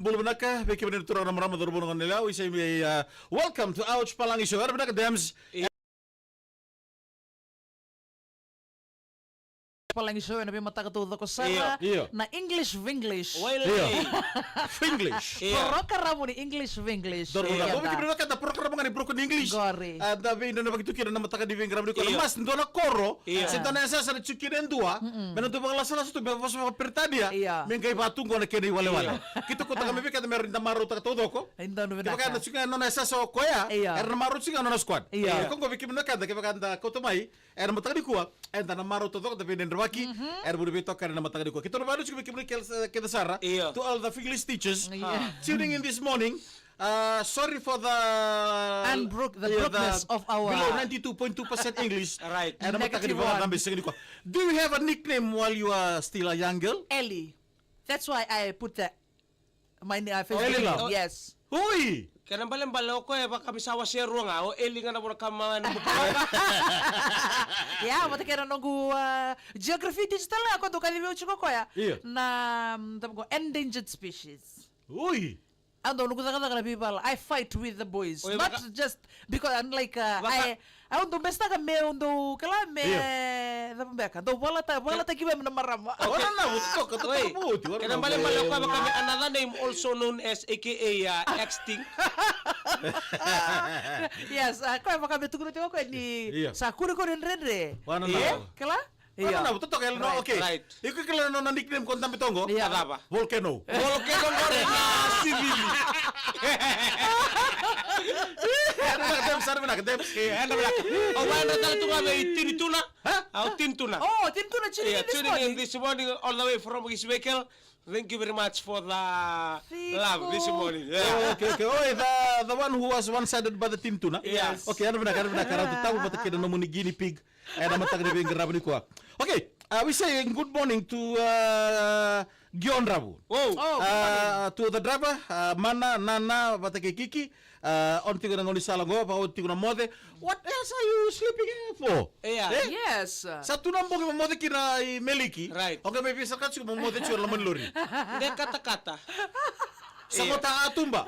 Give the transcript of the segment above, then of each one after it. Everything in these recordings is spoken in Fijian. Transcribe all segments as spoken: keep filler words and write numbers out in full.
Bula vinaka vei kemuni na turaga na marama, cauravou, na gone yalewa, we say, uh, welcome to Ouch Palagi Show. Era vinaka, Dems. Io. Palagi Show ena veimataka taucoko sara. Io. Io. Na English Vinglish. Wailei. Io. Vinglish. Io. Porokaramu ni English Vinglish. Doro na. Io. Vou vei kemuni na keda porokaramu ga ni broken English. Qori. A, da veidradraki tu kina na mataka ni veiqaravi nikua. Io. Mas dua na koro. Io. Se dua na yasayasa na tu kina e dua. Mm-mm. Me na dua vakalasalasa tu, me vosa vakaperitania. Io. Me qai vaka tu qo na kena iwalewale. Io. Keitou kauta ga mai vei keda me rawa ni da marautaka taucoko. Io, donu vinaka. Kevaka eda tu ga e nona yasayasa o koya, io, era na marau tu ga na nona squad. Io. Io. Koya qo vei kemuni na keda, kevaka eda kauta mai ena mataka nikua, eda na marau taucoko, da veidradraki. Mhm. Era vuni veitokani ena mataka nikua. Keitou na vanuci vei kemuni kece, kece sara. Io. To all the English teachers, io, tuning in this morning. Uh, sorry for the, unbroke-, the, yeah, the brokenness of our below ninety-two point two percent English. Right. Ena mataka ni, negative one, vakacabe siga nikua. Do you have a nickname while you are still a young girl? Ellie. That's why I put the, my, uh, Facebook name. Ellie Lau. Yes. Oi! Kena ibalebale o koya e vaka me sa wase rua ga, o Ellie ga na vanua ka ma na buka. Ia, vata kei na noqu, uh, geography digital ga, ko dou kacivi au tiko koya. Io. Na, mm, tamaqu endangered species. Oi! Au dau noqu cakacaka na veivala. I fight with the boys. Oi, not vaka- just because I'm like, uh, vaka- I, au dau bestaka meu dau kila me, io, cava beka. Dau valata, valataki me na marama. Okay. Ora na, vou toka, toka, oi, vou, ora kena na, ibalebale o koya vaka me another name also known as A K A, uh, extinct. Yes, uh, koya vaka me tukuna tiko koya ni, io, sa kurikuri dredre. Wana na. Eh? Kila? Io. Wana na, vou toka, Ellie, no, right, okay. Right. Iko kila na nona nickname ko dabe toka qo? Io. Cava? Volcano. Volcano qori na sivili. Era vinaka, Dems, era vinaka, Dems. Io, era vinaka. Au vakayadrata tale tu ga vei Tini Tuna. Ha? Au Tini Tuna. Oh, Tini Tuna tuning in this morning. Io, tuning in this morning all the way from his vehicle. Thank you very much for the love this morning. Yeah. Oh, okay, okay. Oh, the, the one who was one-sided by the Tini Tuna? Yes. Okay, era vinaka, era vinaka. Rau tu tabu vata kei na nomuni guinea pig. Ena mataka ni veiqaravi nikua. Okay, uh, we say good morning to, uh, Giondravu. Oh. Oh, good morning. Uh, to the driver, uh, Mana, Nana, vata kei Kiki, uh, on tiko na gaunisala qo, vakaoti tiko na moce. What else are you sleeping here for? Yeah. Eh? Yes. Sa tu na bogi mo moce kina i Meliki. Right. O qai mai veisaka tiko mo moce tiko e loma ni lori. De katakata. Sa, io, vota a tuba.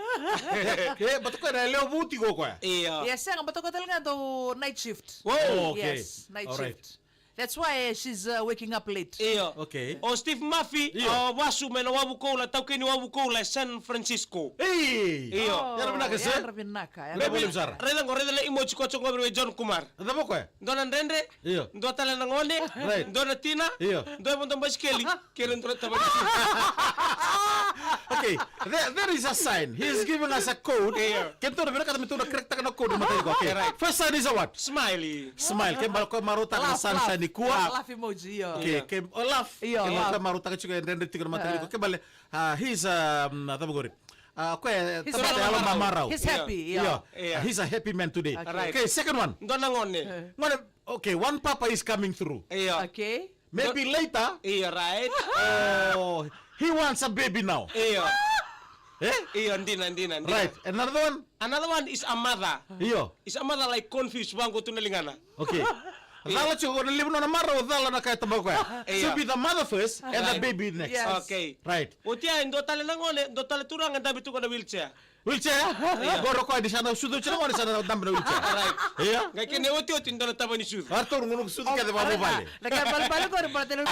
E, e, baleta o koya na yalewa vou tiko o koya. Io. Ia, sega, baleta o koya tale ga dau night shift. Whoa. Oh, okay. Yes, night shift. All right. That's why, eh, she's, uh, waking up late. Io. Okay. O Steve Murphy, io, o Vasu mai na Wavu Koula, taukei ni Wavu Koula e San Francisco. Ei! Io. Oh, yadra vinaka, sir. Yadra vinaka, yadra vinaka. Baby, raica qo, raica na emoji ko tiko qo vei John Kumar. Cava o koya? Dua na dredre, io, dua tale na gone, right, dua na tina, io, dua e vodo basikeli, kei na dua na tavani. Okay, there, there is a sign. He is giving us a code. Io. Keitou na vinakata me tou na correct-taka na code, matai qo. Okay. Right. First sign is a what? Smiley. Smile. Ke bala ko marautaka na sunshine nikua. Laugh, laugh. Laugh emoji, io. Okay, io, ke, oh, laugh. Io, ke bala laugh. Ko marautaka tiko e dredre tiko na matai qo. Ah. Ke bala, ah, he's, um, cava qori? Ah, o koya, he's happy. He's happy, io. Io. Io. Ah, he's a happy man today. Okay. Right. Okay, second one. Dua na gone. Eh. Gone, okay, one papa is coming through. Io. Okay. Maybe later. Io, right. Oh, he wants a baby now. Io. Eh? Io, dina, dina, dina. Right. Another one? Another one is a mother. Io. Is a mother, like, confused, vaqo tu na ligana. Okay. Io. Cala tiko, o na levu nona marau, cala na ka e tabaka koya. Io. Should be the mother first and the baby next. Yes. Okay. Right. Oti ya, e dua tale na gone, dua tale turaga, dabe tu qo na wheelchair. Wheelchair? Io. Qori o koya ni sa na sucu oti na gone, sa na dabe na wheelchair. Right. Io. Qai kena otioti, dua na tavani sucu. Aratou na gone sucu kece vakavuvale. Na ka balebale qori, baleta na.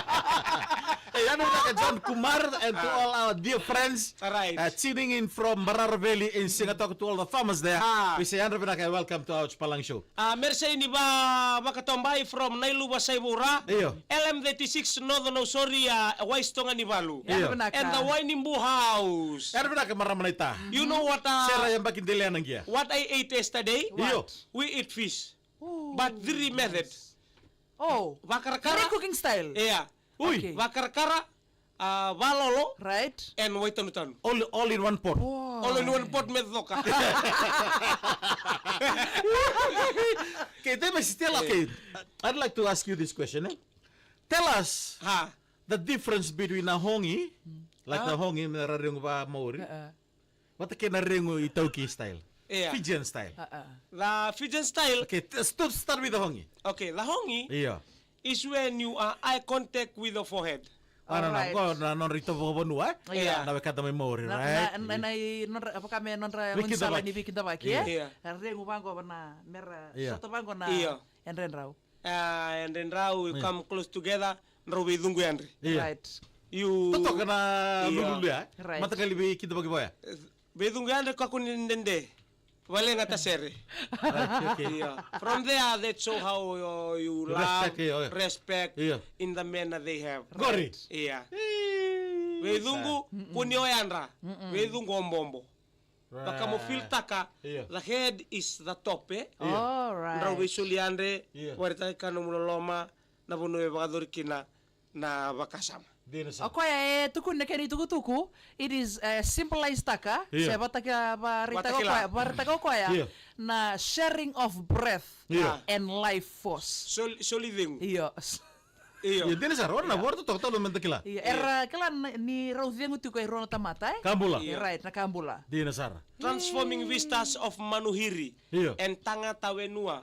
Hey, yadra vinaka John Kumar and to all our dear friends, uh, tuning in from Mbarara Valley in Sigatoka, to all the farmers there. Ah. We say yadra vinaka and welcome to our Palagi Show. Ah, Mersey ni va, Vakatobai from Nailuva, Saivura. Io. L M thirty-six Northern Nausori, ah, Waistoga ni Valu. Io. Yadra vinaka. And the Wainibu House. Yadra vinaka marama naita. You know what, ah, Sera yabaki delea na qia. What I ate yesterday? Io. What? We eat fish. Oh, but three methods. Nice. Oh. Vakarakara. Three cooking style. Yeah. Ui. Okay. Vakarakara, ah, valolo, right, and waitanutanu. All, all in one pot. Wow. All in one pot me coka. Okay, then, Mister Stella, okay, I'd like to ask you this question, eh? Tell us the difference between a hongi, like the hongi, me ra regu va Maori. Uh-uh. Vata kei na regu iTaukei style. Yeah. Fijian style. Uh-uh. The Fijian style. Okay, t-, st-, start with the hongi. Okay, the hongi, yeah, is when you are eye contact with the forehead. Ana na Alright. Qo na nodra itovo vakavanua, eh? Yeah. Na wekada mai Maori, Na, right? na, na, na i nodra, vaka me nodra Veikidavaki. Gaunisala ni veikidavaki, eh? Yeah. Era regu vaqo na mera Yeah. sota vaqo na Yeah. yadredrau. Ah, yadredrau, you Yeah. come close together, drau veicuqu yadre. Yeah. Right. You Totoka na Yeah. lululu ya. Right. Mataqali veikidavaki vaya. Veicuqu yadre, kakua ni dede. Valega tasere. Right, okay. Yeah. From there, that show how uh, you love, Respect, yeah, yeah. respect Yeah. in the manner they have. Qori. Yeah. Hey. Veicuqu, Mm-mm. kua ni o yadra. Mm-mm. Veicuqu o bobo. Vaka mo Right. feel taka, Yeah. the head is the top, eh? Yeah. All right. Drau veisoli yadre, Yeah. vakaraitaka na nomu loloma, na vanua e vakayacori kina na vakasama. Dina sara. O koya e tukuni na kena itukutuku, it is uh, symbolized taka, Yeah. se vataka, varaitaka o Vatakila. koya, varaitaka o koya, Yeah. na sharing of breath Yeah. and life force. Sol, soli cegu. Io. Io. Io, dina sara, ora na Io. vora totoka tau na meda kila. Io, era kila na, ni rau cegu tiko e rua na tamata, eh? Kabula. Io. Right, na kabula. Dina sara. Transforming vistas of Manuhiri Io. and Tangata Wenua.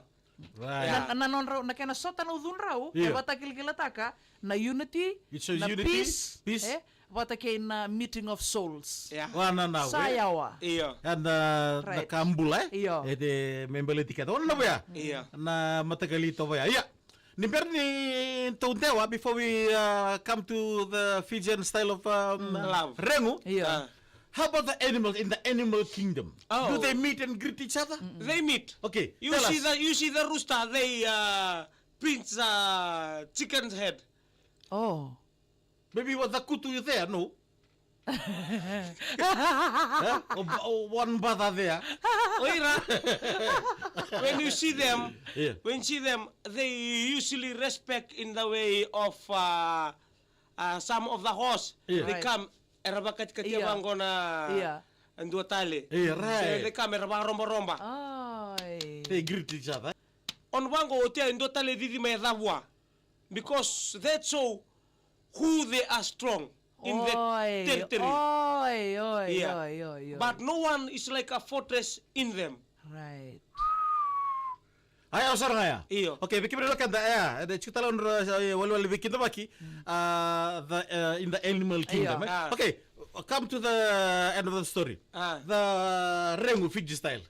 Right. Na, na nodrau, na kena sota na ucudrau, Io. e vatakilakilataka na unity, It's a na unity, peace, peace. eh, vata kei na meeting of souls. Yeah. Wa na na, Sa eh? yawa. Io. And uh, na Right. kabula, eh? Io. E te me baleti keda. Ona na vaya. Io. Na mataqali itovo ya. Ia. Ni bera ni tou dewa, before we uh, come to the Fijian style of um, Love. Regu. Io. Ah. How about the animals in the animal kingdom? Oh. Do they meet and greet each other? They meet. Okay, You tell see us. the you see the rooster, they uh, pinch uh, chicken's head. Oh. Maybe with the kutu you there, no? Eh? O, o one brother there. Oira. When you see them, Yeah. when you see them, they usually respect in the way of uh, uh, some of the horse. Yeah. They Right. come, era vakatikatia Yeah. vaqo na Yeah. dua tale. Yeah, right. So they come, era vakarombaromba. Ai. They greet each other. On vaqo o tia e dua tale cici mai e cavua. Because that show who they are strong in that Oi, territory. oi, oi, Yeah. oi, oi, oi. But no one is like a fortress in them. Right. Aya, o sara ga ya. Io. Okay, vei kemuni na wekada, aya, e tiko tale nodra, e, walewale veikidavaki, uh, the, uh, in the animal kingdom, Io. eh? Ah. Okay, come to the end of the story. Ah. The Regu Fiji style.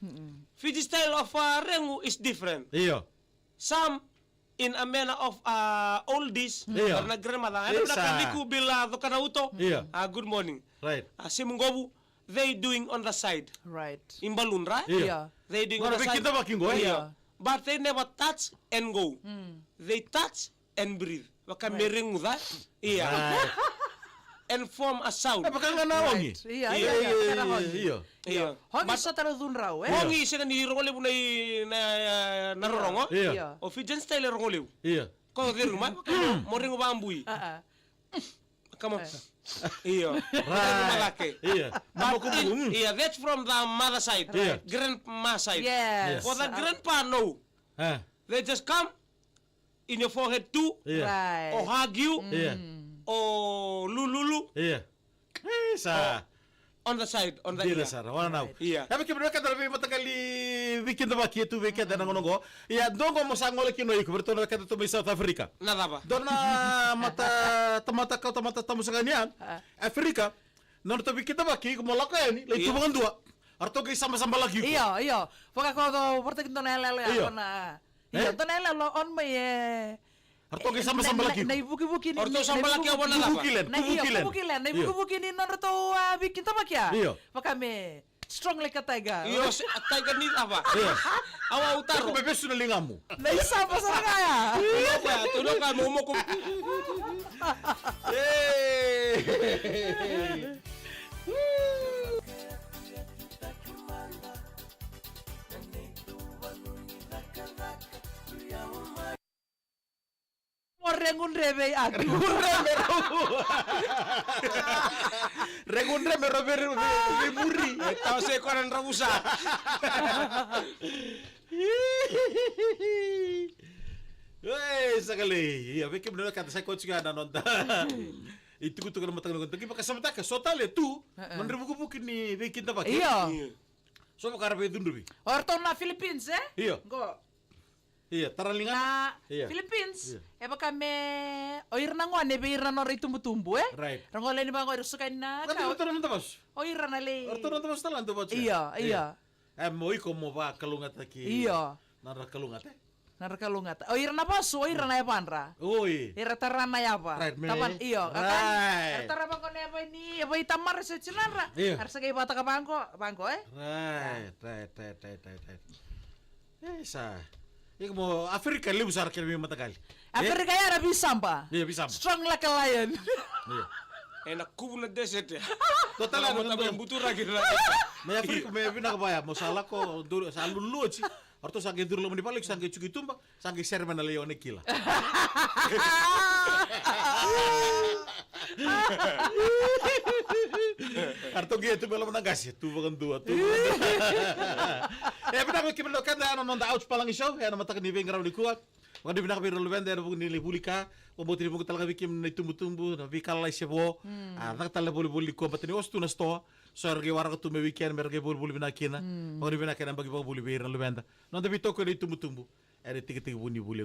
Fiji style of uh, Regu is different. Io. Some in a manner of uh, oldies, Io. or na grandmother. Io, Io, na sa. Kaliku bila Cokanauto. Io. Uh, good morning. Right. Uh, Simugovu, they doing on the side. Right. In balloon, right? Io. Io. They doing Io. on the side. Veikidavaki qo, eh? Io. Io. But they never touch and go. They touch and breathe. Vaka Right. me reguca. Io. Right. And form a sound. E vaka ga na Right. ogi. Io, Io. io, io, Io. vaka na ogi. Io. Io. Ogi But sota na ucudrau, eh? Io. Ogi sega ni rogo levu na i- na, na rorogo. Io. Io. O Fijian style e rogo levu. Io. Ko ceru mai, mo regu vabui. Ah, ah. Come on. Eh. Io. Right. Regu macake. Io. Na But mokumoku, in- mm. yeah, that's from the mother side. Io. Grandma side. Yes. Yes. For the Ah. grandpa, no. Eh. They just come in your forehead too, Yeah. Right. or hug you, Yeah. or lululu Yeah. Isa. on the side, on the Dina ear. sara, wana nau. Right. Yeah. Ave kemuni na wekada na veimataqali veikidavaki e tu vei keda na gauna qo. Ia, dua qo mo sa gole kina o iko, vei ratou na wekada tu mai South Africa. Na cava? Dua na mata, tamata kau tamata tamusaka ni a Ah. Africa. Na nodratou veikidavaki, iko mo lako yani, lai tu Yeah. vakadua. A ratou qai sabasabalaki iko. Io, io. Vaka ko dou, vaka dou na yaloyalo ya, Io. ko na Io, Eh? dua na yaloyalo on mai e. Ratou qai sabasabalaki iko. Na ivukivuki ni. Ratou sabalaki iko na cava? Vukiland, Na io, vukiland. Vukiland, na Io. ivukivuki ni nodratou a veikidavaki ya. Io. Vaka me strong like a tiger. Io, se- a tiger ni cava? Io. Awa, au taro. Ko me vesu na ligamu. Na isaba sara ga ya. Tunoka, tunoka, momoko. Hey. Mo regu dreve i atu. Regu dreve rau. Regu dreve rau vei, vei, vei muri. E tau se kona dravusa. Ei, sa kalei. Ia, vei kemuni na wekada sa koya tiko ya na noda itukutuku na mataka nikua. Ki vakasamataka, so tale tu, E, e. nodra vukivuki ni veikidavaki. Io. Io. So vaka ra veicudruvi. O ratou na Philippines, e? Io. Qo. Ia, tara na ligana. Na Ia. Philippines, Ia. E vaka me o ira na gone vei ira na nodra itubutubu, e? Right. Ra gole ni vaqo, ira suka ni na Vaka ka. Tara na tara na vasu. O ira na lei. Ora tara na vasu tala na vasu. Ia, Ia. Ia. E, mo iko mo vakalougatataki. Ia. Na ra kalougata. Na ra kalougata. O ira na vasu, o ira na yavadra. Oi. Ira tara na yava. Right, me. Tavan, io. Right. Era tara vaqo na yava ni, yava i tamara se tinadra. Ia. Era sa qai vataka vaqo, vaqo, e? Right, right, right, right, right, right. E, sa. Iko mo Afrika levu sara kena veimataqali. Afrika ya era visaba. Ia, visaba. Strong like a lion. Ia. Ena kuvu na desert. Tou tala Tala na mata dua. Mai buturaki na. Mai Afrika, mai vinaka vaya, mo sa lako, duru, sa luluoti. Oratou sa qai duru loma ni vale, sa qai tsuki tuba, sa qai sere mai na leona kila. Oratou qai tu mai loma na qase, tu vakadua, tu vakadua. E vinaka vei kemuni na wekada, ena noda Ouch Palagi Show, ena mataka ni veiqaravi nikua. Vakadua vinaka vei ira na luveda, ena vuku ni lai vuli ka, vakabauta ni vuku tale ga vei kemuni na itubutubu, na veika lalai se vo. Mm. A, caka tale na volivoli nikua, baleta ni oso tu na sitoa. So era qai waraka tu me weekend, me ra qai volivoli vinaka kina. Mm. Vakadua vinaka ena yabaki vakavuli vei ira na luveda. Noda veitokoni na itubutubu, ena itekitekivu ni vuli.